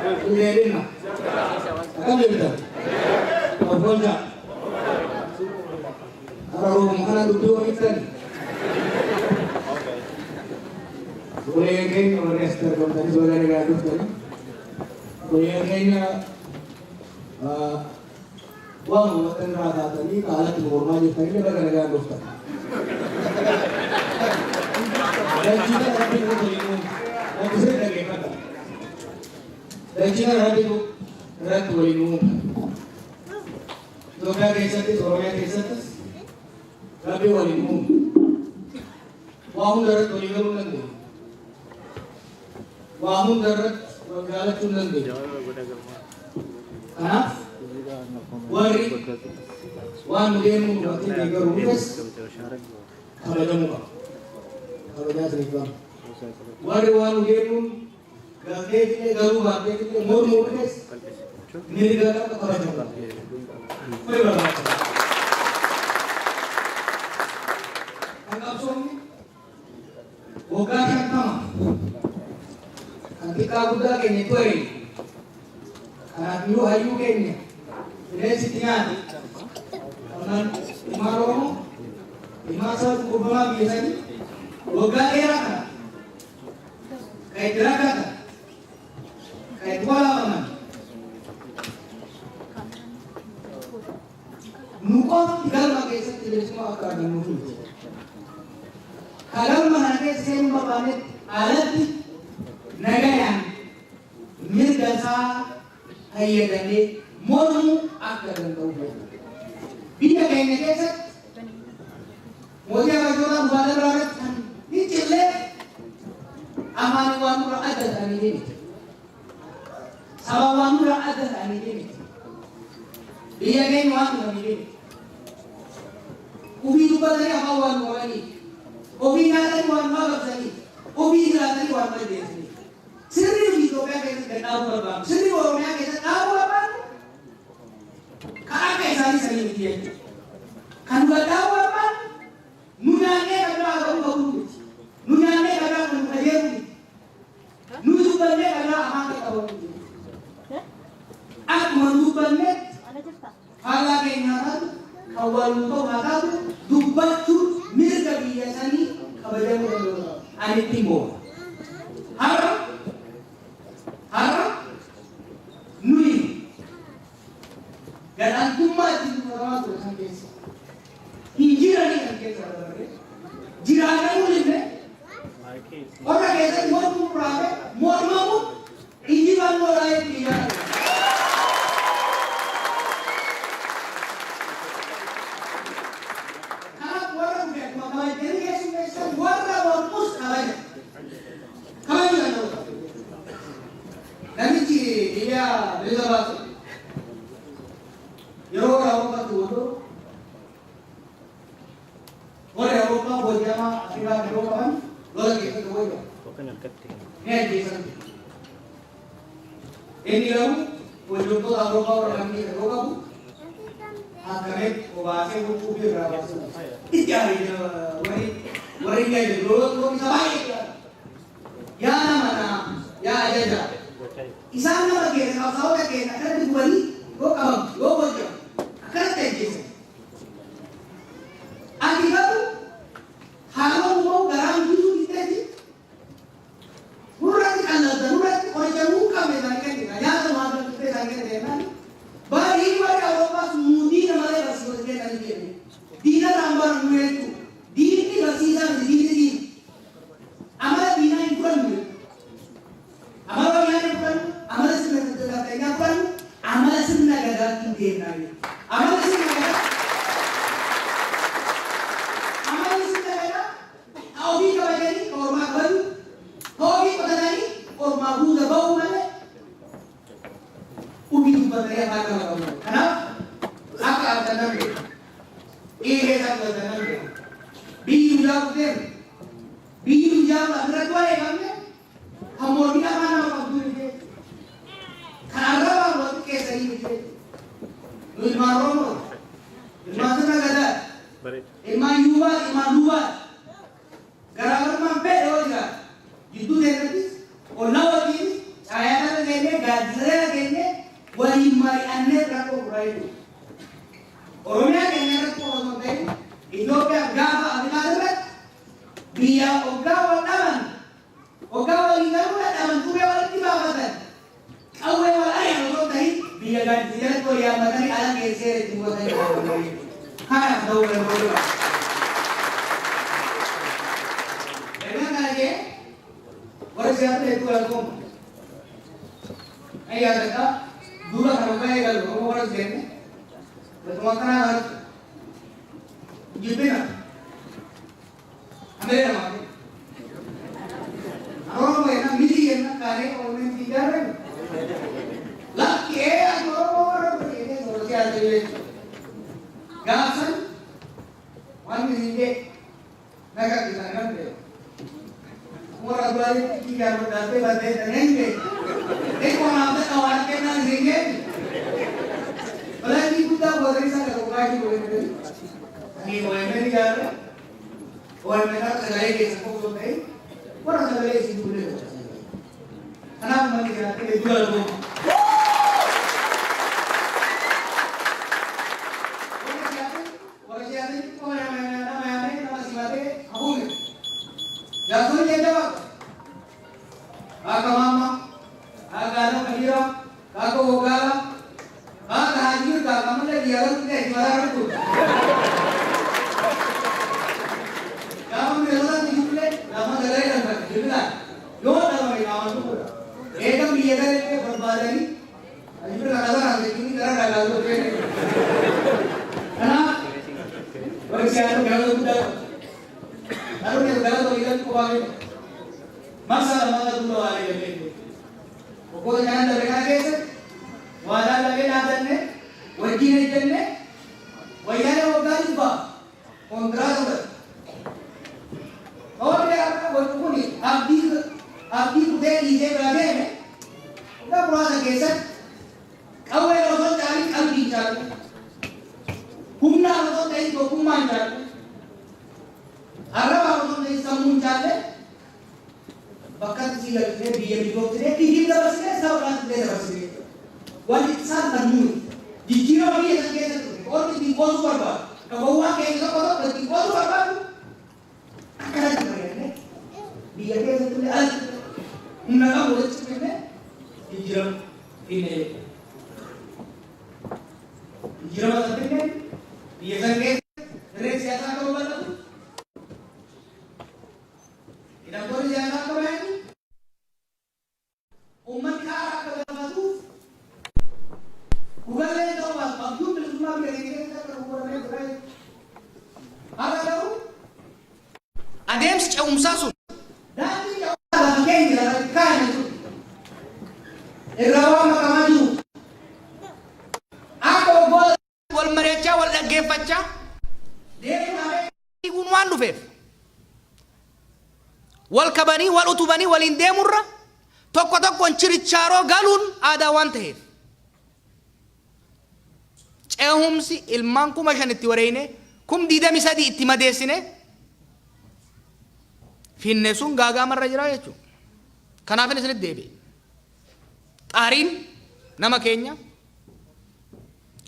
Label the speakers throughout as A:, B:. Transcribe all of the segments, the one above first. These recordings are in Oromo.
A: Deebina. Akkam jirtan? Of oolchaa. Har'a roobuma kana dubbii ofittani. Obboleeyyan keenya warri asitti argamtanis baga nagaan dhuftani. Obboleeyyan keenya waan hubattan irraa taatanii haalatti mormaa jirtanillee baga nagaan dhuftan. Dachii kana Rabbiin irratti waliin uume. Wanti sirrii dhaggeeffadha. Dachii kana Rabbitu irratti waliin uume. Itoophiyaa keessattis Oromiyaa keessattis Rabbi waliin uume. Waa hunda irratti walii galuu hin dandeenyu. Waa hunda irratti wal jaalachuu hin dandeenyu. Kanaaf warri waan nu deemuu nu battee deeggaruu dhufes kabajamuu qaba. Kabajaa isiniif qabna. Warri waan nu deemuun galteetillee galuu baatteetillee mormuu dhufes mirga qaba, kabajamuu qaba. Kuni barbaachisaadha. Kan qabsoomni waggaa 50 kan xiqqaa guddaa keenya itti wareege, kanaaf iyyuu hayyuu keenya bineensi itti nyaate, qonnaan ilmaan Oromoo, ilmaan saba cunqurfamaa biyya sanii waggaa dheeraa kana kan itti rakkatan, kan itti waraabaman, nu qofti galma keessatti bilisummaa akka argannuuf miti. Ka galma kana keessa seenuu barbaannetti alatti nagayaan mirga isaa fayyadamee mormuu akka danda'u beekna. Biyya keenya keessatti mootii Habashootaa dhufaa dabraa irratti kan fincillee afaanii waan nurraa adda ta'anii miti. Sabaa waan nurraa adda ta'anii miti. Biyya keenya waan dhufanii miti. Ofii dubbatanii afaan waan nu qabaniif. Ofii nyaatanii waan nu agabsaniif. Ofii jiraatanii waan nu ajjeesaniif. Sirni nuti Itoophiyaa keessatti gad dhaabuu barbaannu, sirni Oromiyaa keessatti dhaabuu barbaannu kan akka isaanii sanii miti jechuudha. Kan nu gad dhaabuu barbaannu nu nyaannee kan biraa agabuu qabuu miti. Nu nyaannee kan biraa kan nu kajeeluu miti. Nu dubbannee kan biraa afaan qaqqabamuu miti. Akkuma nu dubbannetti faallaa keenyaa taatu, kan wal nu ta'u haa taatu, dubbachuun mirga biyya sanii kabajamuu danda'u qaba. Ani ittiin boona. Har'a nuyi gadhaantummaa ittiin dubbatamaa ture san keessa hin jiranii kan keessa dabarre jiraatanii illee qorra keessatti mormuu nurraa hafe, mormamuun injifannoo raayii biyyaa ture. Kanaaf warra dhufe akkuma kabajanii keessummeessan, warra mormus kabaja. Kabajuu danda'u qaba. Namichi biyya bilisa baasu yeroo warra Awurooppaatti wal warri Awurooppaa booji'amaa Afrikaa yeroo qaban lola keessatti wayya. Ni ajjeesan. Inni garuu booji'amtoota Awurooppaa warra kanneen yeroo qabu akkametti obaasee huccuu fi irraa baasuu itti aaree warri inni ajaju loltoonni isa baay'ee itti aara. Yaa nama naa, yaa ajaja, isaan nama keenya, qabsaa'ota keenya akkanatti gubanii yoo qabamu, yoo booji'amu, akkanatti ajjeesan. Ati garuu haaloo uumamuu garaan guutuu bitteeti nurratti qallalta, nurratti qoricha nuu qabne isaanii kennita, nyaata nu argatu isaanii kennita jennaan, barii warri Awurooppaas nuu diina malee barsiisota kennanii jenne. Diina irraan barannu jechuudha. Diinni barsiisaa miti, diinni diina. Amala diinaa hin fudhannu jechuudha. Amala wayyaanee hin fudhannu, amala sirna nafxanyaa fudhannu, amala sirna gadaatti hin deemnaa jechuudha. Amalli sirna gadaa Amalli sirna gadaa ka ofii kabajanii ka ormaa kabajuu, ka ofii qotatanii ormaa buusa ba'uu malee ofii dubbatanii afaan nama qabuu. Kanaaf akka argan nan beeka. Dhiiga keessaa fudhatan nan beeka. Biyyi nu jaaruuf deemu. Biyyi nu jaaruudhaaf irratti wareegamne kan mormii afaan nama qabduu miti jechuudha. Kan arrabaan wal xiqqeessanii miti jechuudha. Nu ilmaan Oromooti. Ilmaan sirna gadaati. Ilmaan yuubaati, ilmaan luubaati. Garaagarummaan fedhe yoo jiraate jidduu teenyattis, ollaa wajjiinis, caayaa kana seennee gaaddisa jala keenyee waliin mari'annee rakkoo furaa jechuudha. Oromiyaa keenya irratti qofa osoo hin ta'in Itoophiyaa gaafa Afrikaa irratti biyya hoggaa wal dhaban, hoggaa walii galuu dadhaban qubee walitti baafatan, qawwee wal ari'an osoo hin ta'in biyya gaaddisa jalatti wal yaammatanii ala keessee itti muratanii dhaabatan jechuudha. Kanaaf ta'uu danda'uu qaba. Ergaan kana jee warra siyaasa hedduu galatooma. Nan yaadadha, duula kana hoggaa eegalu Oromoo bara seenne walumaa kanaa kanatti jibbina hamilee namaa kenna. Oromoo jenna miti jenna kaanee Oromoon si ijaarre lakki ee ati Oromoo warra jedhee warra siyaasa jechuudha. Gaafsan waan isin jee nagaa keessan nan beeku. Warra duraanii kiyyaan godhattee barreessa nan beeku. Xiqqoo naaf ta'a waan kennaan isin jeeti. Balaatii guddaa warra isaa kan dhugaa jiru wayii Ani OMN ijaarre, OMN akka sagalee keessa qofa osoo ta'in warra sagalee isin duulee godha. Kanaaf uummanni jiraatee hedduu galatooma. Warra siyaasni xiqqoo nama yaamee nama simatee hafuu miti. Jaarsonni jajjabaa qabu. Akka Maammaa, akka Adam Kabiiraa, akka Woggaala, akka Haji Mirgaa kan malee biyya galuu ta'e mataa irratti ture. Gaafa Minnesotaatti ijoollee lama sagalee darbate bilbilaan yoo dhabame qaamaan dhufuudha. Eegan biyya galee barbaadanii Haji Mirgaa kazaraa jechuun gara dhagaa ture. Kanaaf warri siyaasa galata guddaa qabu. Dhaloonni galata walii galchu qofaa miti. Marsaa lammataa duula waan eegallee jiru. Waggoota shanan darbe kana keessatti waadaa lafee dhaabdanne wajjin ejjenne Wayyaanee waggaa 100f kontiraata fudhatte. Toorri har'a godhu kun abdii kutee dhiisee biraa deeme waggaa muraasa keessatti qawween osoo hin caalin qalbiin caalu. Humnaan osoo hin ta'in tokkummaan caalu. Arrabaan osoo hin ta'in sammuun caalle bakkatti sii galchinee biyya misoomsinee ifiif dabarsinee saba biraatti illee dabarsinee jechuudha. Wanti isaan kan nuyi jijjiirama biyya san keessatti dhufe ormi ittiin qoosuu barbaadu ka gowwaan keenya tokko tokko ittiin qoosuu barbaadu akkanatti mari'annee biyya keessatti illee alatti humna qabu walitti cimnee jijjiirama finne jechuudha. Jijjiirama san finne biyya san keessatti dirreen siyaasaa akka babal'atu, hidhamtoonni siyaasaa akka bayan, uummanni karaa akka galfatuuf dhugallee ta'uu baatu abjuun bilisummaa biyya keenya keessatti akka dhugoomee jira jechuudha. Har'a garuu adeemsi ce'umsaa sun daandii ce'umsaa lafa keenya lafa itti kaa'ame sun irraa waan makamaa jiru akka waggoota wal mari'achaa wal dhaggeeffachaa deemuun hafee diiguun waan dhufeef wal kabanii wal utubanii waliin deemurra tokko tokkoon chirichaaroo galuun aadaa waan ta'eef ceehumsi ilmaan 5,000 itti wareeyne 23,000 itti madeessine finne sun gaagaamarra jira jechuudha. Kanaafin isinitti deebi'e. Xaariin nama keenya,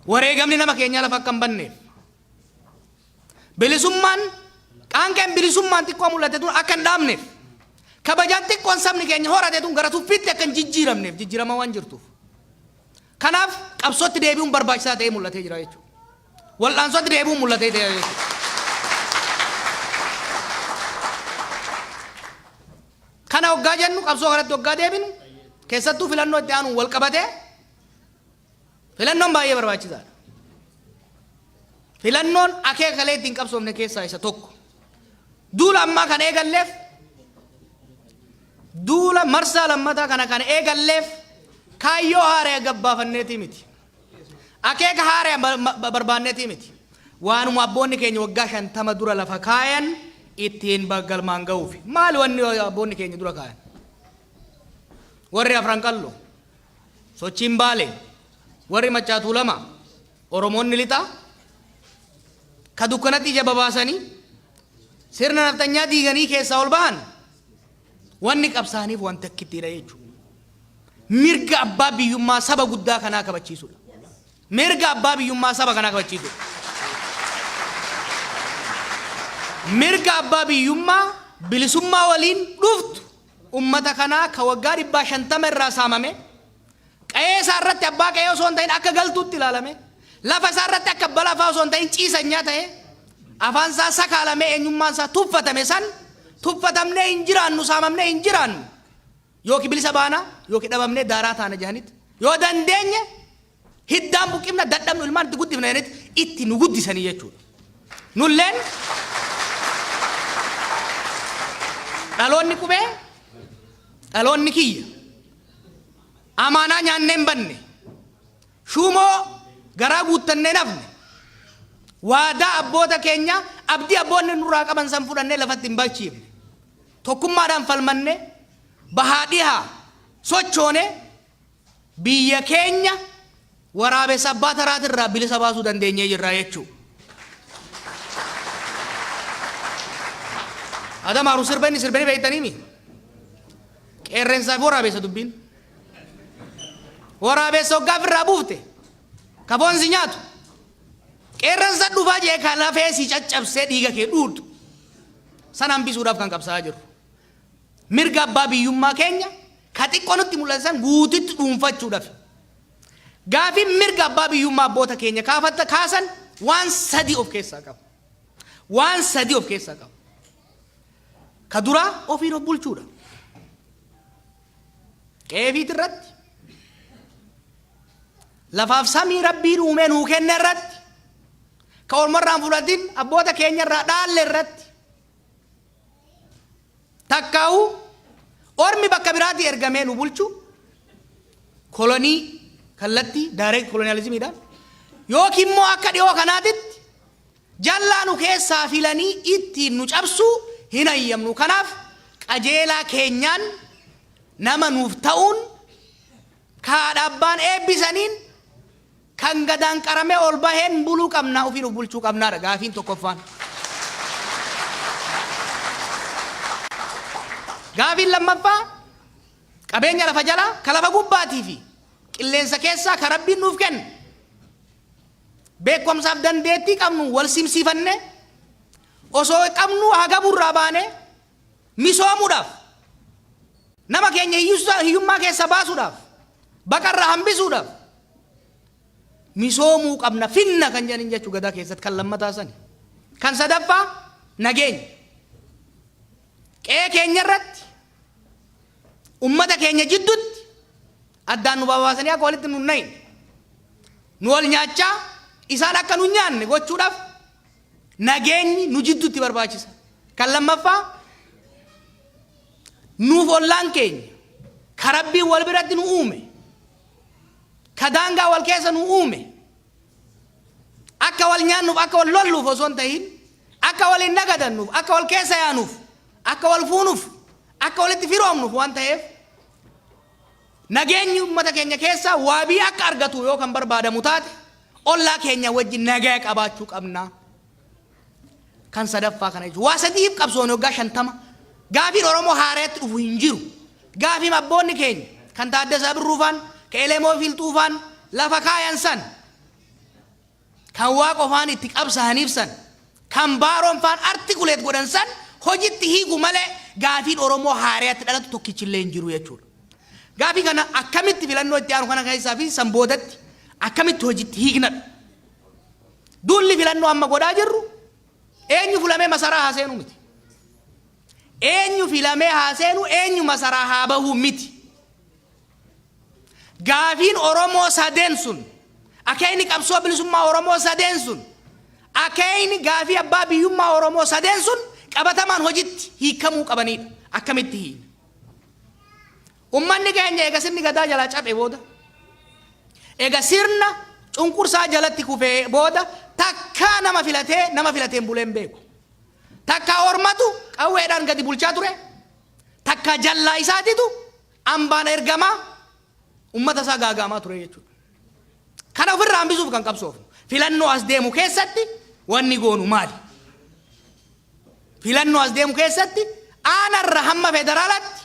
A: wareegamni nama keenyaa lafa akka hin banneef, bilisummaan qaanqeen bilisummaan xiqqoo mul'ate tun akka hin dhaabneef, kabajaan xiqqoon sabni keenya horate tun gara tuffiitti akka hin jijjiiramneef jijjiirama waan jirtuuf. Kanaaf qabsootti deebi'uun barbaachisaa ta'ee mul'atee jira jechuudha. Wal'aansootti deebi'uun mul'atee jira jechuudha. Kana hoggaa jennu, qabsoo kanatti hoggaa deebinu, keessattuu filannoo itti aanuun wal qabatee filannoon baay'ee barbaachisaadha. Filannoon akeeka kalee ittiin qabsoofne keessaa isa tokko. Duula ammaa kan eegalleef, duula marsaa lammataa kana kan eegalleef, kaayyoo haaraa gabbaafanneetii miti. Akeeka haaraa barbaanneetii miti. Waanuma abboonni keenya waggaa 50 dura lafa kaayan ittiin galmaan ga'uufi. Maali wanni abboonni keenya dura kaayan? Warri Afran Qallo, sochiin Baalee, warri Maccaa Tuulamaa, Oromoonni Lixaa, ka dukkanatti ija babaasanii sirna nafxanyaa diiganii keessaa ol bahan, wanni qabsaaniif wanta akkittiidha jechuudha. Mirga abbaa biyyummaa saba guddaa kanaa kabachiisuudha. Mirga abbaa biyyummaa saba kanaa kabachiisuudha. Mirga abbaa biyyummaa bilisummaa waliin dhuftu ummata kanaa ka waggaa 150 irraa saamame, qa'ee isaa irratti abbaa qa'ee osoo hin ta'in akka galtuutti ilaalame, lafa isaa irratti akka abbaa lafaa osoo hin ta'in ciisanyaa ta'e, afaan isaa sakaalamee eenyummaan isaa tuffatame san tuffatamnee hin jiraannu, saamamnee hin jiraannu. Yookiin bilisa baana yookiin dhabamnee daaraa taana jedhanitti, yoo dandeenye hiddaan buqqifna, dadhabnu ilmaan itti guddifna jedhanitti itti nu guddisanii jechuudha. Nulleen dhaloonni qubee, dhaloonni kiyya amaanaa nyaannee hin banne, shuumoo garaa guuttannee nafne, waadaa abboota keenya, abdii abboonni nurraa qaban san fudhannee lafatti hin balchiifne. Tokkummaadhaan falmannee, bahaa dhihaa sochoonee biyya keenya waraabessa abbaa taraatirraa bilisa baasuu dandeenyee jirra jechuu. Adam Haaruu sirba inni sirbe ni beektaniimi? Qeerrensaa fi waraabessa dubbiin. Waraabessa hoggaa ofirraa buufte ka foon si nyaatu, qeerrensa dhufaa jee ka lafee si caccabsee dhiiga kee dhuudu sana hambisuudhaaf kan qabsaa'aa jirru. Mirga abbaa biyyummaa keenya ka xiqqoo nutti mul'ate san guututti dhuunfachuudhaaf. Gaafiin mirga abbaa biyyummaa abboota keenya kaafatta kaasan waan sadii of keessaa qaba. Waan sadii of keessaa qaba. Ka duraa ofiin of bulchuudha. Qe'ee fiiti irratti, lafaaf samii Rabbiin uumee nuu kenne irratti, ka ormarraa hin fudhatin abboota keenya irraa dhaalle irratti, takkaa'u ormi bakka biraatii ergamee nu bulchu, kolonii kallattii direct koloniyaalizimiidhaan, yookiin immoo akka dhiyoo kanaatitti jallaa nu keessaa filanii ittiin nu cabsuu hin hayyamnu. Kanaaf qajeelaa keenyaan nama nuuf ta'uun, ka haadha abbaan eebbisaniin, kan gadaan qaramee ol baheen buluu qabnaa, ofiin of bulchuu qabnaadha gaafiin tokkoffaan. Gaafiin lammaffaa qabeenya lafa jalaa, ka lafa gubbaatii fi qilleensa keessaa ka Rabbiin nuuf kenne, beekumsaaf dandeettii qabnu wal simsiifannee, osoo qabnu hagaburraa baanee misoomuudhaaf, nama keenya hiyyummaa keessa baasuudhaaf, baqarraa hambisuudhaaf misoomuu qabna, finna kan jedhaniin jechuu gadaa keessatti kan lammataa sani. Kan sadaffaa nageenya. Qe'ee keenya irratti ummata keenya jidduutti addaan nu babaasanii akka walitti nu hin nayne, nu wal nyaachaa isaan akka nu nyaanne gochuudhaaf nageenyi nu jidduutti barbaachisa. Kan lammaffaa nuuf ollaan keenya ka Rabbiin wal biratti nu uume, ka daangaa wal keessa nu uume, akka wal nyaannuuf, akka wal lolluuf osoo hin tahin, akka waliin nagadannuuf, akka wal keessa yaanuuf, akka wal fuunuuf, akka walitti firoomnuuf waan ta'eef, nageenyi uummata keenya keessaa waabii akka argatu yoo kan barbaadamu taate, ollaa keenya wajjin nagaya qabaachuu qabna. Kan sadaffaa kana jechuudha. Waa sadiif qabsoon waggaa 50 gaafiin Oromoo haaraatti dhufu hin jiru. Gaafiin abboonni keenya kan Taaddasaa Birruufaan, kan Elemoo Fiilxuufaan lafa kaayan san, kan Waaqofaan itti qabsahaniif san, kan Baaroon faan articulate godhan san hojitti hiiku malee gaafiin Oromoo haaraatti dhalatu tokkichillee hin jiru jechuudha. Gaafii kana akkamitti filannoo itti aanu kana keessaa fi san boodatti akkamitti hojitti hiiknadha. Duulli filannoo amma godhaa jirru eenyu filamee masaraa haa seenu miti. Eenyu filamee haa seenu, eenyu masaraa haa bahuu miti. Gaafiin Oromoo sadeen sun, akeekni qabsoo bilisummaa Oromoo sadeen sun, akeekni gaafii abbaa biyyummaa Oromoo sadeen sun qabatamaan hojitti hiikamuu qabanidha. Akkamitti hiikna? Ummanni keenya eega sirni gadaa jalaa caphe booda, eega sirna cunqursaa jalatti kufee booda, takkaa nama filatee nama filateen bulee hin beeku. Takkaa ormatu qawweedhaan gadi bulchaa ture, takkaa jallaa isaatitu ambaan ergamaa ummata isaa gaagaamaa ture jechuudha. Kana ofirraa hambisuuf kan qabsoofnu. Filannoo as deemu keessatti wanni goonu maali? Filannoo as deemu keessatti aanarra hamma federaalaatti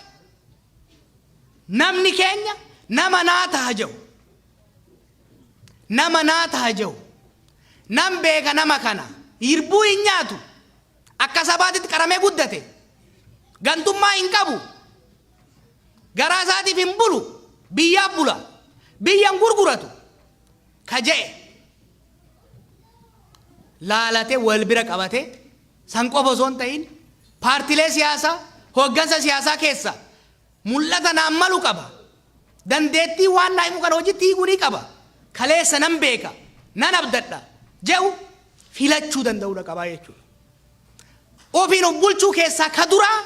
A: namni keenya Nama naa taha jedhu, nama naa taha jedhu, nan beeka, nama kana hirbuu hin nyaatu, akka sabaatitti qaramee guddate, gantummaa hin qabu, garaa isaatiif hin bulu, biyyaaf bula, biyya hin gurguratu ka je'e laalate wal bira qabate. San qofa osoo hin ta'in, paartilee siyaasaa, hooggansa siyaasaa keessa mul'ata naan malu qaba, dandeettii waan naa himu kana hojitti hiikuu ni qaba, kaleessa nan beeka, nan abdadha je'u filachuu danda'uudha qabaa jechuudha. Ofiin of bulchuu keessaa ka duraa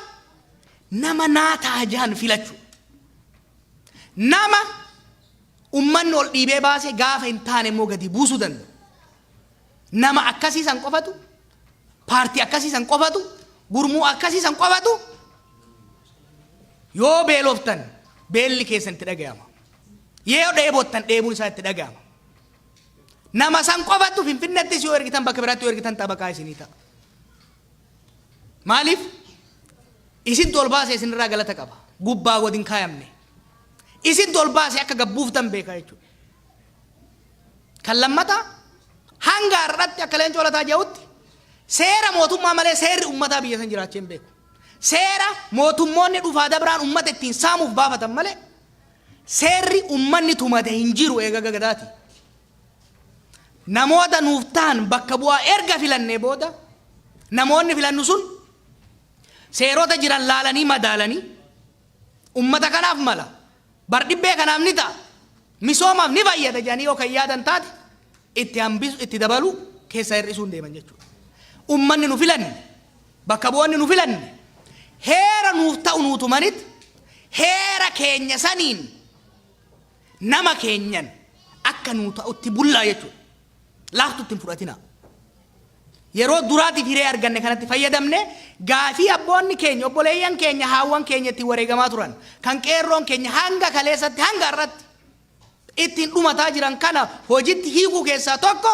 A: nama naa ta'a jahan filachuu. Nama ummanni ol dhiibee baase, gaafa hin taane immoo gadi buusuu danda'u. Nama akkasii san qofatu, paartii akkasii san qofatu, gurmuu akkasii san qofatu yoo beeloftan beelli keessan itti dhaga'ama. Yoo dheebottan dheebuun isaa itti dhaga'ama. Nama san qofatu Finfinnettis yoo ergitan, bakka biraatti yoo ergitan, xabaqaa isinii ta'a. Maaliif? Isintu ol baase, isinirraa galata qaba. Gubbaa gadi hin kaayamne. Isintu ol baase, akka gabbuuftan beeka jechuudha. Kan lammataa, hanga har'atti akka Leencoo Lataa jedhutti seera mootummaa malee seerri uummataa biyya san jiraachee hin beeku. Seera mootummoonni dhufaa dabraan uummata ittiin saamuuf baafatan malee seerri uummanni tumate hin jiru eega gadaati. Namoota nuuf ta'an bakka bu'aa erga filannee booda, namoonni filannu sun seerota jiran laalanii madaalanii, ummata kanaaf mala, bardhibbee kanaaf ni ta'a, misoomaaf ni fayyada jedhanii yoo kan yaadan taate, itti hambisu, itti dabalu, keessaa hir'isuun deeman jechuudha. Ummanni nu filanne, bakka bu'oonni nu filanne heera nuuf ta'u nuu tumanit, heera keenya saniin nama keenyan akka nuu ta'utti bullaa jechuudha. Laaftutti hin fudhatinaa. Yeroo duraatiif hiree arganne kanatti fayyadamne, gaafii abboonni keenya, obboleeyyan keenya, haawwan keenya ittiin wareegamaa turan, kan qeerroon keenya hanga kaleessatti, hanga har'atti ittiin dhumataa jiran kana hojitti hiikuu keessaa tokko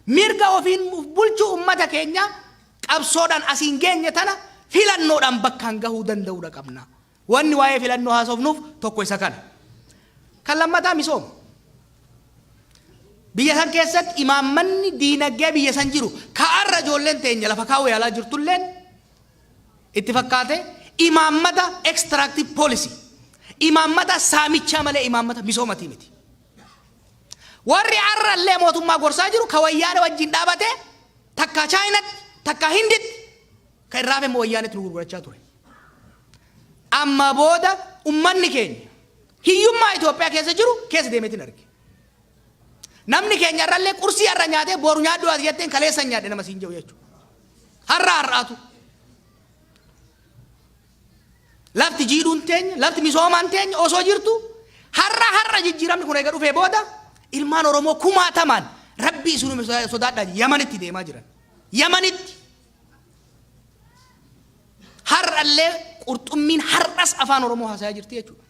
A: mirga ofiin bulchuu ummata keenya qabsoodhaan asiin geenye tana filannoodhaan bakkaan gahuu danda'uudha qabna. Wanni waa'ee filannoo haasofnuuf tokko isa kana. Kan lammataa misooma. Biyya san keessatti imaammanni diinagdee biyya san jiru ka'arra ijoolleen teenya lafa kaa'uu yaalaa jirtulleen itti fakkaate imaammata extractive policy, imaammata saamichaa malee imaammata misoomatii miti. Warri har'allee mootummaa gorsaa jiru ka Wayyaane wajjin dhaabate, takka Chaayinatti, takka Hinditti, kan irraa hafe immoo Wayyaanetti nu gurgurachaa ture. Amma booda ummanni keenya hiyyummaa Itoophiyaa keessa jiru keessa deemeetiin arge. Namni keenya irrallee qursii har'a nyaatee boru nyaadhu ati jetteen kaleessa hin nyaadhe nama siin jedhu jechuudha. Har'a har'aatu. Lafti jiidhuun teenya, lafti misoomaan teenya osoo jirtu, har'a har'a jijjiiramni kun eega dhufee booda ilmaan Oromoo kumaatamaan Rabbii isinuma sodaadhaa Yamanitti deemaa jiran. Yamanitti. Har'allee qurxummiin har'as afaan Oromoo haasayaa jirti jechuudha.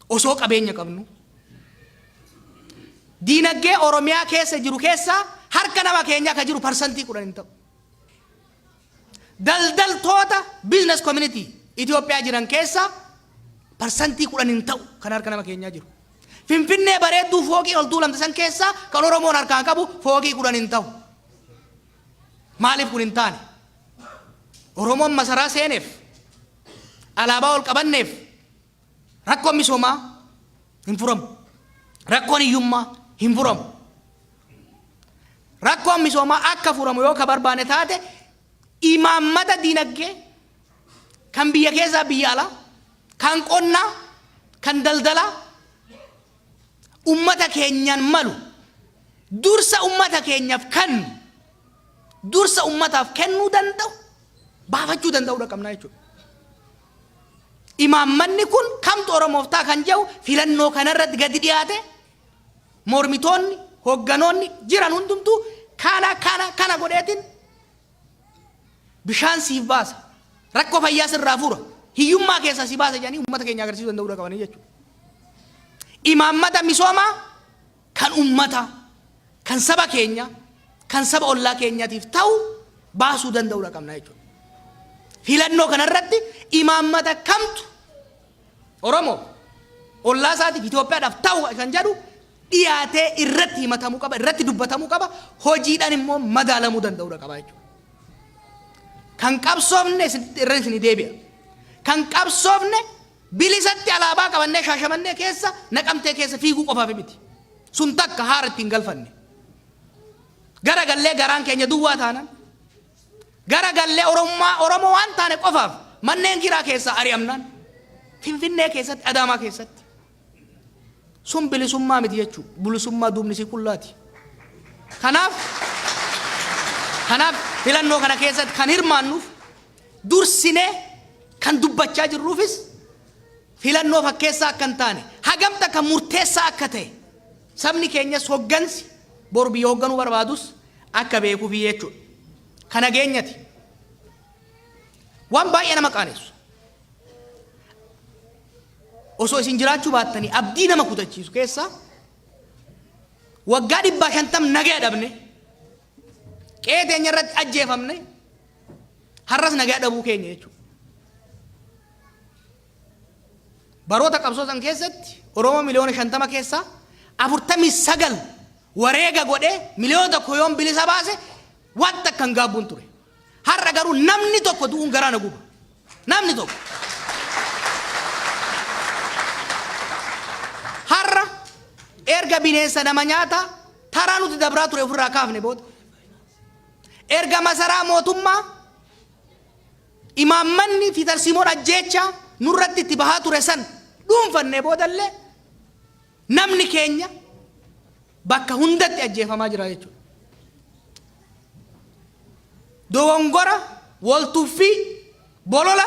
A: Osoo qabeenya qabnu. Diinagdee Oromiyaa keessa jiru keessaa harka nama keenyaa ka jiru 10% hin ta'u. Daldaltoota, business community Itoophiyaa jiran keessaa 10% hin ta'u kan harka nama keenyaa jiru. Finfinnee bareedduu fooqii ol tuulamte san keessaa kan Oromoon harkaan qabu fooqii 10 hin ta'u. Maaliif kun hin taane? Oromoon masaraa seeneef, alaabaa ol qabanneef rakkoon misoomaa hin furamu. Rakkoon hiyyummaa hin furamu. Rakkoon misoomaa akka furamu yoo ka barbaanne taate, imaammata diinagdee kan biyya keessaa, biyya alaa, kan qonnaa, kan daldalaa ummata keenyaan malu, dursa ummata keenyaaf kennu, dursa ummataaf kennuu danda'u baafachuu danda'uudha qabnaa jechuudha. Imaammanni kun kamtu Oromoof ta'a kan jedhu filannoo kanarratti gadi dhiyaate, mormitoonni, hoogganoonni jiran hundumtuu kana kana kana godheetiin bishaan siif baasa, rakkoo fayyaa sirraa fura, hiyyummaa keessaa si baasa jedhanii uummata keenya agarsiisuu danda'uudha qabanii jechuudha. Imaammata misoomaa kan ummata, kan saba keenya, kan saba ollaa keenyatiif ta'u baasuu danda'uudha qabna jechuudha. Filannoo kanarratti imaammata kamtu Oromoo ollaa isaatiif, Itoophiyaadhaaf ta'u kan jedhu dhiyaatee irratti himatamuu qaba, irratti dubbatamuu qaba, hojiidhaan immoo madaalamuu danda'uudha qaba jechuudha. Kan qabsoofne irra isinii deebi'a. Kan qabsoofne bilisatti alaabaa qabannee Shaashamannee keessa, Naqamtee keessa fiiguu qofaaf miti. Sun takka haara ittiin galfanne. Gara gallee garaan keenya duwwaa taanan, gara gallee Oromummaa Oromoo waan taane qofaaf manneen kiraa keessaa ari'amnaan, Finfinnee keessatti, Adaamaa keessatti. Sun bilisummaa miti jechuudha. Bilisummaa duubni isii qullaati. Kanaaf filannoo kana keessatti kan hirmaannuuf dursinee kan dubbachaa jirruufis filannoo fakkeessaa akka hin taane, hagam takka murteessaa akka ta'e sabni keenyas hoggansi boru biyya hogganuu barbaadus akka beekuufi jechuudha. Kan nageenyati. Waan baay'ee nama qaanessu. Osoo isin jiraachuu baattanii abdii nama kutachiisu keessaa waggaa 150 nagaya dhabne, qe'ee teenya irratti ajjeefamne, har'as nagaya dhabuu keenya jechuudha. Baroota qabsoo san keessatti Oromoo miliyoona 50 keessaa 49 wareega godhee miliyoona 1 yoon bilisa baase wanta akka hin gaabbuun ture. Har'a garuu namni tokko du'uun garaa na guba. Namni tokko. Har'a erga bineensa nama nyaataa taraa nuti dabraa ture ofirraa kaafne booda, erga masaraa mootummaa imaammanni fi tarsiimoon ajjeechaa nurratti itti bahaa ture san dhuunfannee boodallee namni keenya bakka hundatti ajjeefamaa jira jechuudha. Dogongora, waltuffii, bolola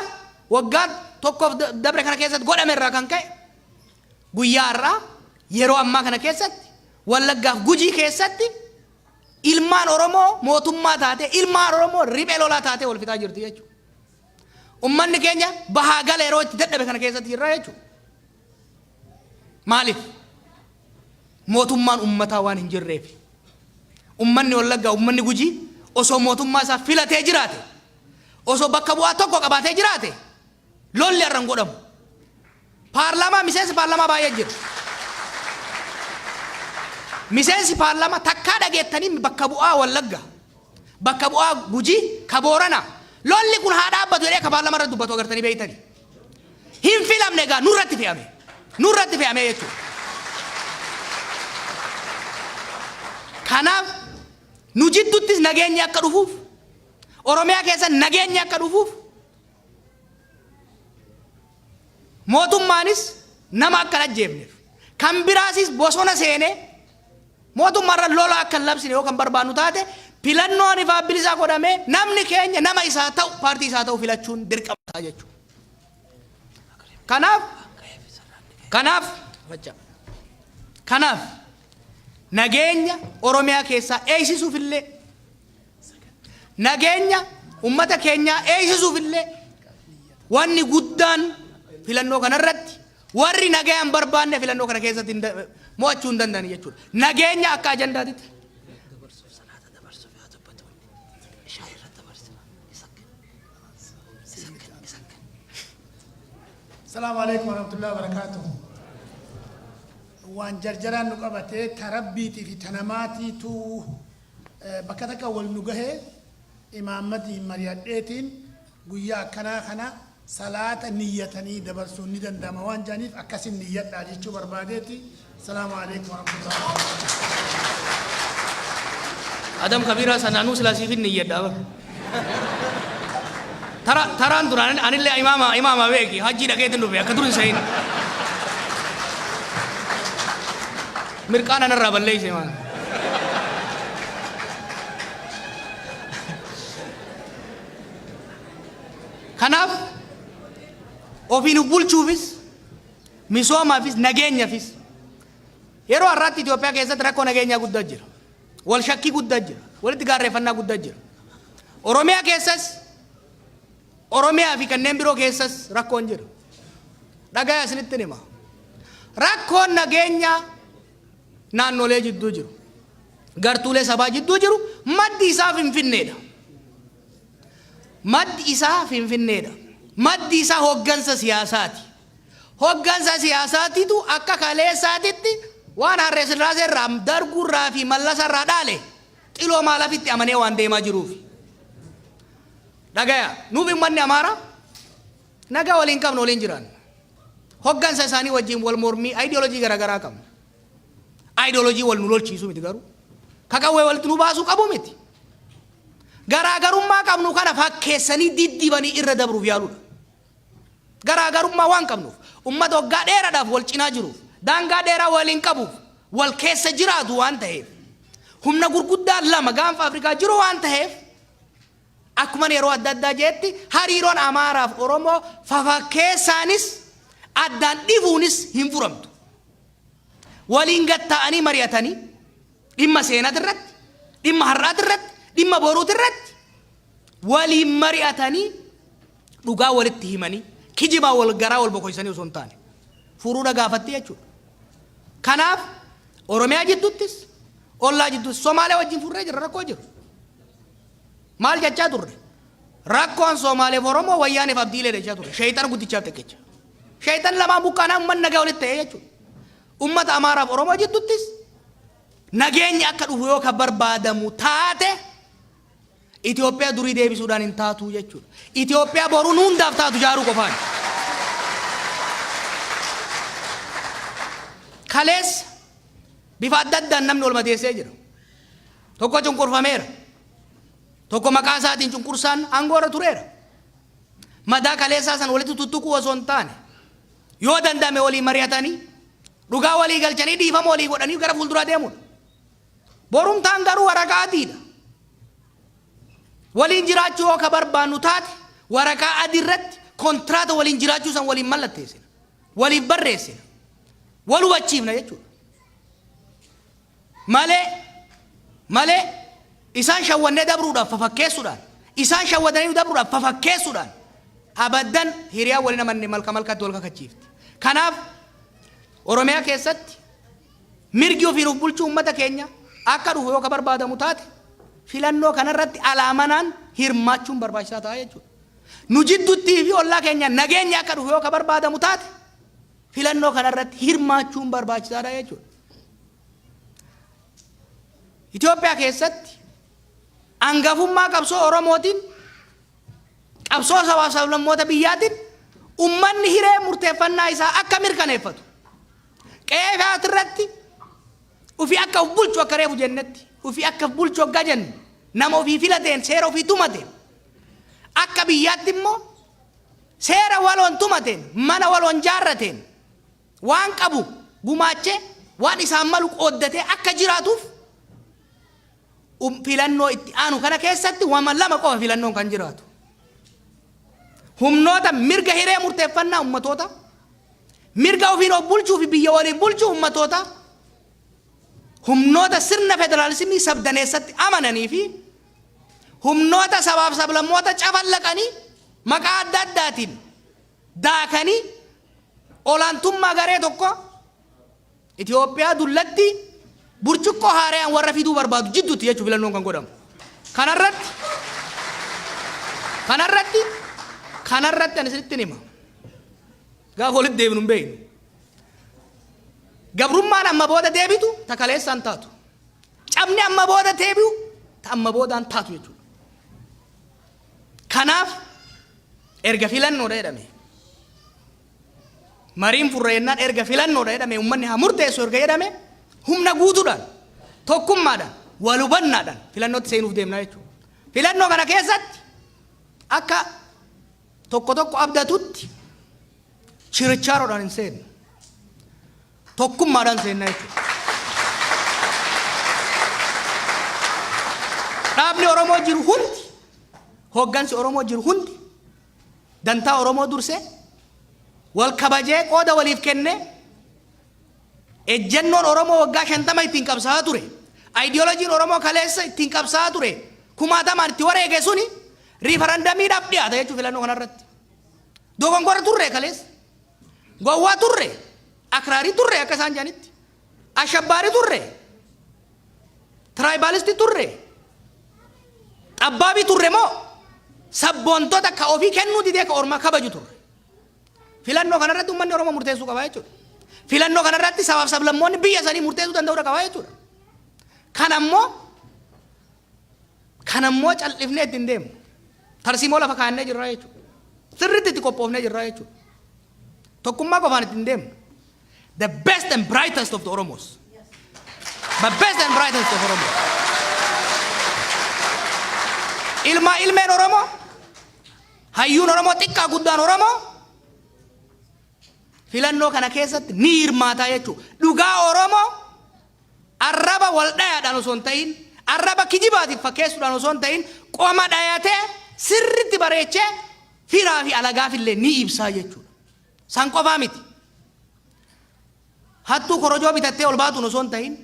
A: waggaa tokkoof dabre kana keessatti godhame irraa kan ka'e guyyaa har'aa yeroo ammaa kana keessatti Wallaggaaf Gujii keessatti ilmaan Oromoo mootummaa taatee, ilmaan Oromoo riphee lolaa taatee wal fixaa jirti jechuudha. Ummanni keenya bahaa gala yeroo itti dadhabe kana keessatti jirra jechuudha. Maaliif? Mootummaan ummataa waan hin jirreef. Ummanni Wallaggaa, ummanni Gujii osoo mootummaa isaa filatee jiraate, osoo bakka bu'aa tokko qabaatee jiraate, lolli har'a hin godhamu. Paarlaamaa, miseensi paarlaamaa baay'ee jira. Miseensi paarlaamaa takkaa dhageettanii bakka bu'aa Wallaggaa, bakka bu'aa Gujii, ka Booranaa lolli kun haa dhaabbatu jedhee ka paarlaamaa irratti dubbatu agartanii beektanii? Hin filamne egaa, nurratti fe'ame. Nurratti fe'ame jechuudha. Kanaaf nu jidduttis nageenyi akka dhufuuf, Oromiyaa keessa nageenyi akka dhufuuf, mootummaanis nama akka hin ajjeefneef, kan biraasis bosona seenee mootummaarra lola akka hin labsine yoo kan barbaannu taate, filannoon ifaa bilisaa godhamee namni keenya nama isaa ta'u, paartii isaa ta'u filachuun dirqama ta'a jechuudha. Kanaaf nageenya Oromiyaa keessaa eegsisuuf illee, nageenya ummata keenyaa eegsisuuf illee, wanni guddaan filannoo kanarratti warri nagaa hin barbaanne filannoo kana keessatti mo'achuu hin danda'an jechuudha. Nageenya akka ajandaatitti.
B: Salaamu alaikum warahmatullahi wabarakatuh. Waan jarjaraan nu qabatee ta rabbiitii fi ta namaatiitu bakka takka wal nu gahee imaammatiin mari'adheetiin guyyaa akkanaa kana salaata niyyatanii dabarsuun ni danda'ama waan jedhaniif akkasin niyyadhaa jechuu barbaadeeti. Salaamu alaikum warahmatullahi wabarakatuh.
A: Adam Kabiraa sana anuu silaa siifin niyyadhaa bar. Tara taraan duraan anillee imaama beeki, hajjii dhaqeetin dhufe, akka dur hin se'in. Mirqaan anarraa balleeyse maan. Kanaaf ofiin of bulchuufis, misoomaafis, nageenyaafis yeroo har'aatti Itoophiyaa keessatti rakkoo nageenyaa guddaa jira. Wal shakkii guddaa jira. Walitti gaarreeffannaa guddaa jira. Oromiyaa keessas, Oromiyaa fi kanneen biroo keessas rakkoon jira. Dhagaya, isinitti hima. Rakkoon nageenyaa naannolee jidduu jiru, gartuulee sabaa jidduu jiru maddi isaa Finfinneedha. Maddi isaa Finfinneedha. Maddi isaa hoggansa siyaasaati. Hoggansa siyaasaatitu akka kaleessaatitti waan Harree Sillaasee irraa, Darguu irraa fi Mallasa irraa dhaale xiloo maalafitti amanee waan deemaa jiruufi. Dhagaya, nuuf ummanni Amaaraa nagaa waliin qabna, waliin jiraanna. Hoggansa isaanii wajjin wal mormii ayidiyoolojii garaagaraa qabna. Ayidiyoolojii wal nu lolchiisu miti garuu. Ka qawwee walitti nu baasuu qabu miti. Garaagarummaa qabnu kana fakkeessanii diddibanii irra dabruuf yaaluudha. Garaagarummaa waan qabnuuf, ummata waggaa dheeraadhaaf wal cinaa jiruuf, daangaa dheeraa waliin qabuuf, wal keessa jiraatu waan ta'eef, humna gurguddaa lama gaanfa Afrikaa jiru waan ta'eef, akkuman yeroo adda addaa jeetti hariiroon Amaaraaf Oromoo fafakkeessaanis addaan dhifuunis hin furamtu. Waliin gad taa'anii mari'atanii dhimma seenaati irratti, dhimma har'aati irratti, dhimma boruuti irratti waliin mari'atanii, dhugaa walitti himanii, kijibaa wal garaa wal bokoysanii osoo hin taane furuudha gaafatti jechuudha. Kanaaf Oromiyaa jidduuttis ollaa jidduuttis Somaaliyaa wajjin furree jirra rakkoo jiru. Maal jechaa turre? Rakkoon Somaaleef Oromoo Wayyaaneef Abdiilee jechaa turre. Sheeyxana guddichaaf xiqqicha. Sheeyxan lamaan buqqaanaa uummanni nagaa walitti ta'ee jechuudha. Uummata Amaaraaf Oromoo jidduuttis nageenyi akka dhufu yoo ka barbaadamu taate, Itoophiyaa durii deebisuudhaan hin taatu jechuudha. Itoophiyaa boruu nu hundaaf taatu ijaaruu qofaan. Kaleessa bifa adda addaan namni wal madeessee jira. Tokko cunqurfameera. Tokko maqaa isaatiin cunqursaan aangoo irra tureera. Madaa kaleessaa san walitti tuttuquu osoo hin taane, yoo danda'ame walii mari'atanii, dhugaa walii galchanii, dhiifama walii godhanii gara fuulduraa deemuudha. Borumtaan garuu waraqaa adiidha. Waliin jiraachuu yoo ka barbaannu taate, waraqaa adii irratti kontiraata waliin jiraachuu san waliin mallatteessina. Waliif barreessina. Wal hubachiifna jechuudha. Malee isaan shawwannee dabruudhaaf fafakkeessuudhaan, isaan shawwadanii dabruudhaaf fafakkeessuudhaan, abaddan hiriyaa waliin amanne malka malkatti wal kakachiifti. Kanaaf Oromiyaa keessatti mirgi ofiin of bulchuu uummata keenya akka dhufu yoo ka barbaadamu taate, filannoo kanarratti alaamanaan hirmaachuun barbaachisaa ta'a jechuudha. Nu jidduttii fi ollaa keenya nageenya akka dhufu yoo ka barbaadamu taate, filannoo kanarratti hirmaachuun barbaachisaadha jechuudha. Itoophiyaa keessatti hangafummaa qabsoo Oromootiin, qabsoo sabaaf sablammoota biyyaatiin, ummanni hiree murteeffannaa isaa akka mirkaneeffatu, qe'ee irratti ofii akka of bulchu, akka reefu jennetti, ofii akka of bulchu hoggaa jennu, nama ofii filateen, seera ofii tumateen, akka biyyaatti immoo seera waloon tumateen, mana waloon jaarrateen, waan qabu gumaachee, waan isaan malu qooddatee akka jiraatuuf, filannoo itti aanu kana keessatti wama lama qofa filannoon kan jiraatu. Humnoota mirga hiree murteeffannaa ummatoota, mirga ofiin of bulchuu fi biyya waliin bulchuu ummatoota, humnoota sirna federaalismii sabdaneessatti amananii fi humnoota sabaaf sablammoota cafallaqanii, maqaa adda addaatiin daakanii, olaantummaa garee tokko Itoophiyaa dullatti burcuqqoo haarayaan warra fiduu barbaadu jidduutti jechuun filannoon kan godhamu. Kanarratti ani isinitti hima. Gaafa walitti deebinu hin beeknu. Gabrummaan amma booda deebitu ta kaleessaan taatu. Cabni amma booda deebi'u ta amma boodaan taatu jechuudha. Kanaaf erga filannoodha jedhame, mariin furra jennaan, erga filannoodha jedhame, uummanni haa murteessu erga jedhame, humna guutuudhaan, tokkummaadhaan, wal hubannaadhaan filannootti seenuuf deemna jechuudha. Filannoo kana keessatti akka tokko tokko abdatutti chirichaaroodhaan hin seennu. Tokkummaadhaan seenna jechuudha. Dhaabni Oromoo jiru hundi, hoggansi Oromoo jiru hundi dantaa Oromoo dursee, wal kabajee, qooda waliif kennee, ejjennoon Oromoo waggaa 50 ittiin qabsaa'aa ture, ayidiyoolojiin Oromoo kaleessa ittiin qabsaa'aa ture, kumaatamaan itti wareege suni riifarandamiidhaaf dhiyaata jechuudha filannoo kanarratti. Dogongora turre kaleessa. Gowwaa turre, akraarii turre akka isaan jedhanitti, ashabbaarii turre, tribalistii turre, xabbaabii turre moo sabboontota ka ofii kennuu didee ka ormaa kabaju turre? Filannoo kanarratti uummanni Oromoo murteessuu qaba jechuudha. Filannoo kanarratti sabaaf sablammoonni biyya sanii murteessuu danda'uu qaba jechuudha. Kanammoo cal'ifnee ittiin deemnu. Tarsiimoo lafa kaa'annee jirra jechuudha. Sirriitti itti qophoofnee jirra jechuudha. Tokkummaa qofaan ittiin deemnu. The best and brightest of the Oromos. The best and brightest of Oromos. Ilmaa ilmeen Oromoo, hayyuun Oromoo, xiqqaa guddaan Oromoo filannoo kana keessatti ni hirmaataa jechuudha. Dhugaa Oromoo arraba wal dhayaadhaan osoo hin ta'in, arraba kijibaatiif fakkeessuudhaan osoo hin ta'in, qoma dhayatee sirriitti bareechee firaa fi alagaaf illee ni ibsaa jechuudha. San qofaa miti. Hattuu korojoo bitattee ol baatuun osoo hin ta'in,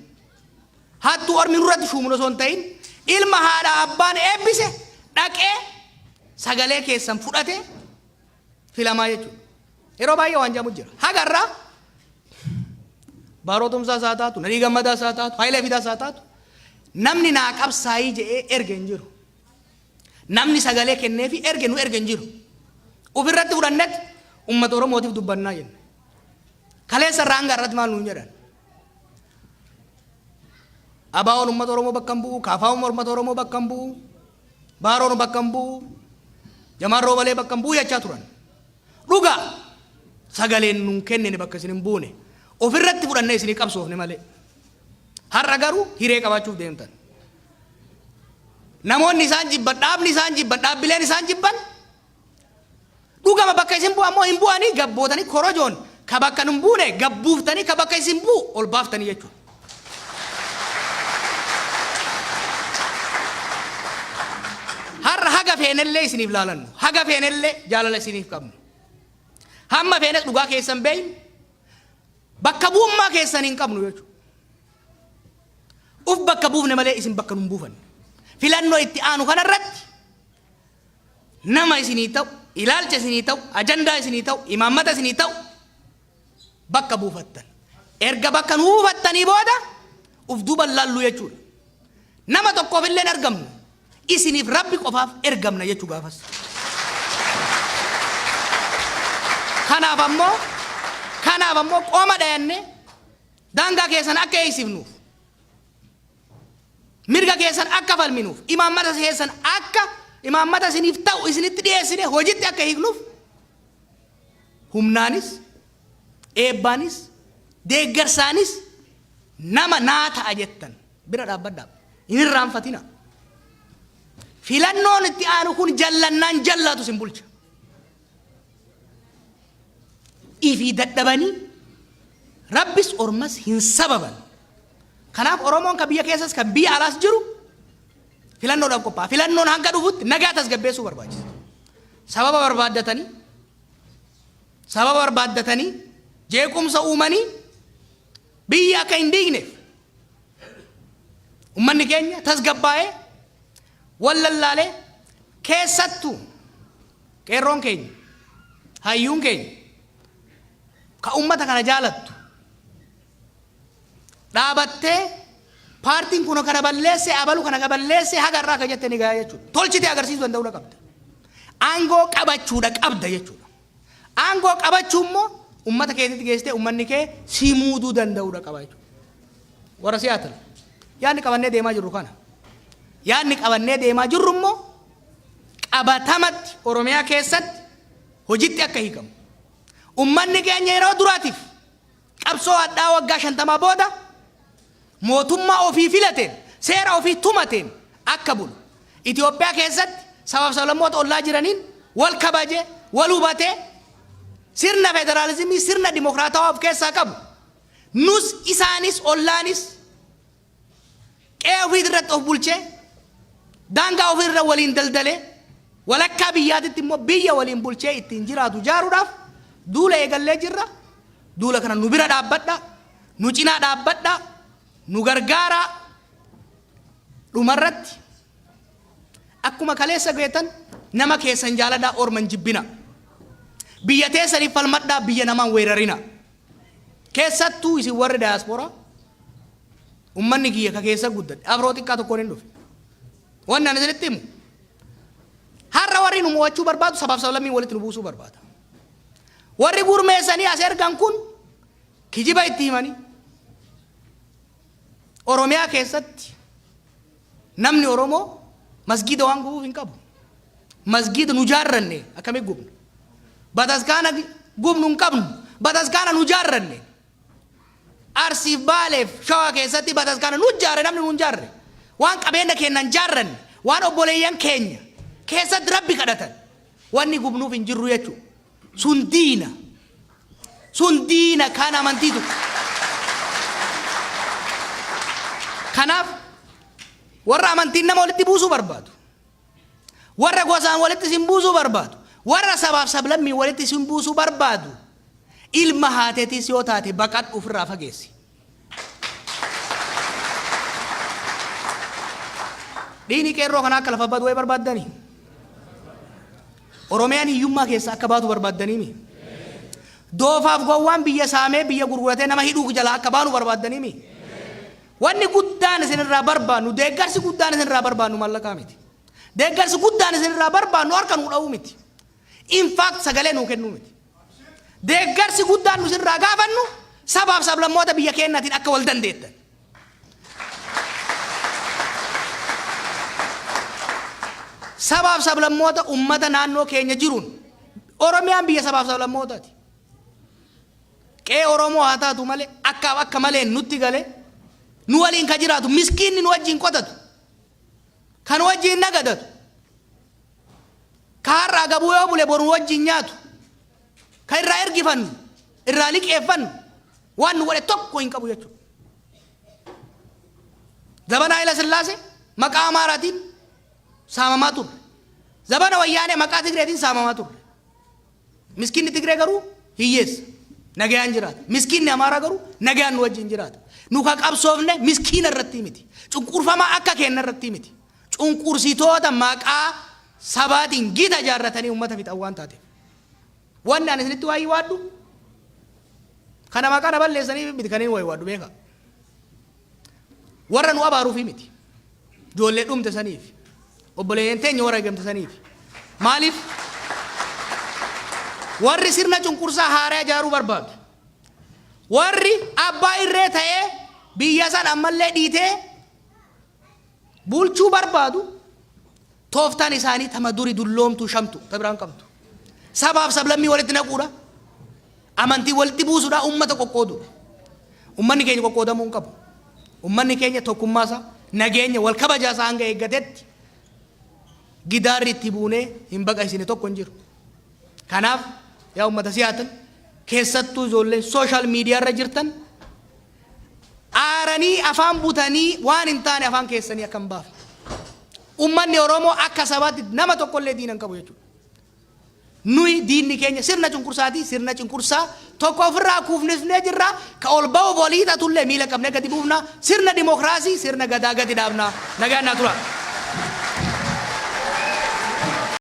A: hattuu ormi nurratti shuumuun osoo hin ta'in, ilma haadha abbaan eebbise dhaqee sagalee keessan fudhate filamaa jechuudha. Yeroo baay'ee waan jedhamu jira. Hagarraa Baaroo Tumsaa isaa taatu, Nadhii Gammadaa isaa taatu, Hayilee Fidaa isaa taatu, namni naa qabsaayii jedhee erge hin jiru. Namni sagalee kenneefi erge nu erge hin jiru. Ofirratti fudhannetti uummata Oromootiif dubbannaa jenne. Kaleessa irraa hanga irratti maal nuun jedhan? ABO'n uummata Oromoo bakka hin bu'u, KFO'n uummata Oromoo bakka hin bu'u, Baaroon bakka hin bu'u, Jamaan Roobalee bakka hin bu'u jechaa turan. Dhugaa sagaleen nuun kennine bakka isin hin buune. Ofirratti fudhannee isinii qabsoofne malee. Har'a garuu hiree qabaachuuf deemtan. Namoonni isaan jibban, dhaabni isaan jibban, dhaabbileen isaan jibban dhugama bakka isin bu'an moo hin bu'anii gabbootanii korojoon ka bakka hin buune gabbuuftanii ka bakka isin bu'u ol baaftanii jechuudha. Har'a haga feenellee isiniif laalannu, haga feenellee jaalala isiniif qabnu. Hamma feenes dhugaa keessan beeynu, bakka bu'ummaa keessan hin qabnu jechuudha. Uf bakka buufne malee isin bakka nun buufanne. Filannoo itti aanu kanarratti nama isinii ta'u, ilaalcha isinii ta'u, ajandaa isinii ta'u, imaammata isinii ta'u bakka buufattan. Erga bakka nu buufattanii booda uf duuban laallu jechuudha. Nama tokkoof illee hin argamnu. Isiniif Rabbi qofaaf ergamna jechuu gaafas. Kanaaf ammoo qoma dhayanne daangaa keessan akka eegsifnuuf, mirga keessan akka falminuuf, imaammata keessan akka imaammata isiniif ta'u isinitti dhiyeessine hojitti akka hiiknuuf, humnaanis, eebbaanis, deeggarsaanis nama naa ta'a jettan bira dhaabbadhaa. Hin irraanfatina. Filannoon itti aanu kun jallannaan jallaatu isin bulcha. Ifii dadhabanii Rabbis ormas hin sababan. Kanaaf Oromoon kan biyya keessas kan biyya alaas jiru filannoodhaaf qophaa'a. Filannoon hanga dhufutti nagaa tasgabbeessuu barbaachisa. Sababa barbaaddatanii jeequmsa uumanii biyya akka hin diigneef ummanni keenya tasgabbaa'ee wal lallaalee, keessattuu qeerroon keenya, hayyuun keenya ka ummata kana jaalattu dhaabattee, paartiin kun kana balleesse, abalu kana balleesse, haga irraa akka jette ni gahaa jechuudha. Tolchitee agarsiisuu danda'uudha qabda. Aangoo qabachuudha qabda jechuudha. Aangoo qabachuu immoo ummata keetitti geessitee ummanni kee si muuduu danda'uudha qaba jechuudha. Warra Siyaatil, yaadni qabannee deemaa jirru kana. Yaadni qabannee deemaa jirru immoo qabatamatti Oromiyaa keessatti hojitti akka hiikamu. Ummanni keenya yeroo duraatiif qabsoo hadhaa waggaa 50 booda mootummaa ofii filateen, seera ofii tumateen akka bulu. Itoophiyaa keessatti sabaaf sablammoota ollaa jiraniin wal kabaje, wal hubatee, sirna federaalizimii, sirna dimokiraatawaa of keessaa qabu. Nus, isaanis, ollaanis qe'ee ofii irratti of bulchee, daangaa ofii irra waliin daldalee, walakkaa biyyaatitti immoo biyya waliin bulchee ittiin jiraatu jaaruudhaaf duula eegallee jirra. Duula kana nu bira dhaabbadha, nu cinaa dhaabbadha, nu gargaaraa. Dhumarratti, akkuma kaleessa beetan, nama keessan jaaladhaa, orman jibbina. Biyya teessaniif falmadhaa, biyya namaan weerarina. Keessattuu isin warri daayaspooraa, ummanni kiyya ka keessa guddadhe afroo xiqqaa tokkoon hin dhufe. Wanni ani isinitti himu, har'a warri nu mo'achuu barbaadu sabaaf sablammiin walitti nu buusuu barbaada. Warri gurmeessanii as ergan kun kijiba itti himanii Oromiyaa keessatti namni Oromoo masgiida waan gubuuf hin qabu. Masgiida nu jaarranne akkamitti gubna? Bataskaana gubnu hin qabnu. Bataskaana nu jaarranne. Arsiif Baaleef Shawaa keessatti bataskaana nu jaarre, namni nu hin jaarre. Waan qabeenya keenya hin jaarranne, waan obboleeyyan keenya keessatti Rabbi kadhatan wanni gubnuuf hin jirru jechuudha. Sun diina. Sun diina kan amantiitu. Kanaaf warra amantiin nama walitti buusuu barbaadu, warra gosaan walitti isin buusuu barbaadu, warra sabaaf sablammii walitti isin buusuu barbaadu, ilma haateetiis yoo taate baqadhu, ofirraa fageessi. Dhiini qeerroo kana akka lafa badu wayii barbaaddanii? Oromiyaan hiyyummaa keessa akka baatu barbaaddaniimi? Doofaaf gowwaan biyya saamee biyya gurguratee nama hidhuu jalaa akka baanu barbaaddaniimi? Wanni guddaan isinirraa barbaannu, deeggarsi guddaan isinirraa barbaannu mallaqaa miti. Deeggarsi guddaan isinirraa barbaannu harka nuu dha'uu miti. In fact, sagalee nuu kennuu miti. Deeggarsi guddaan nu isinirraa gaafannu sabaaf sablammoota biyya keenyaatiin akka wal dandeettan. Sabaaf sablammoota ummata naannoo keenya jiruun, Oromiyaan biyya sabaaf sablammootaati. Qe'ee Oromoo haa taatu malee akka malee nutti galee nu waliin ka jiraatu, miskiinni nu wajjin qotatu, kan wajjin nagadatu, ka har'aa gabuu yoo bule boru wajjin nyaatu, ka irraa ergifannu, irraa liqeeffannu, waan nu godhe tokko hin qabu jechuudha. Zabana Hayila Sillaasee maqaa Amaaraatiin saamamaa turre. Zabana Wayyaanee maqaa Tigreetiin saamamaa turre. Miskiinni Tigree garuu hiyyeessa. Nagayaan jiraata. Miskiinni Amaaraa garuu nagayaan nu wajjin jiraata. Nu ka qabsoofne miskiina irratti miti. Cunqurfamaa akka keenya irratti miti. Cunqursitoota maqaa sabaatiin gita ijaarratanii uummata fixan waan taateef. Wanni ani isinitti waayii waaddu kana maqaa na balleessanii miti kan inni waayii waaddu, beeka. Warra nu abaaruufi miti. Ijoollee dhumte saniif. Obboleeyyan teenya warra eegamte saniif. Maaliif? Warri sirna cunqursaa haaraa ijaaruu barbaadu, warri abbaa irree ta'ee biyya san ammallee dhiitee bulchuu barbaadu, tooftaan isaanii tama duri dulloomtuu shamtu ta biraan qabdu. Sabaaf sablammii walitti naquudha. Amantii walitti buusuudha, uummata qoqqooduudha. Uummanni keenya qoqqoodamuu hin qabu. Uummanni keenya tokkummaasaa, nageenya wal kabajaasaa hanga eeggatetti gidaarri itti buunee hin baqaysine tokko hin jiru. Kanaaf yaa uummata Siyaatil, keessattuu ijoolleen social media irra jirtan, aaranii afaan butanii waan hin taane afaan keessanii akka hin baafne. Uummanni Oromoo akka sabaatti nama tokkollee diina hin qabu jechuudha. Nuyi diinni keenya sirna cunqursaati. Sirna cunqursaa tokko ofirraa kuufnisnee jirra. Ka ol ba'uuf olii hiixatullee miila qabnee gadi buufna. Sirna dimokiraasii, sirna gadaa gadi dhaabna. Nagaan naa tura.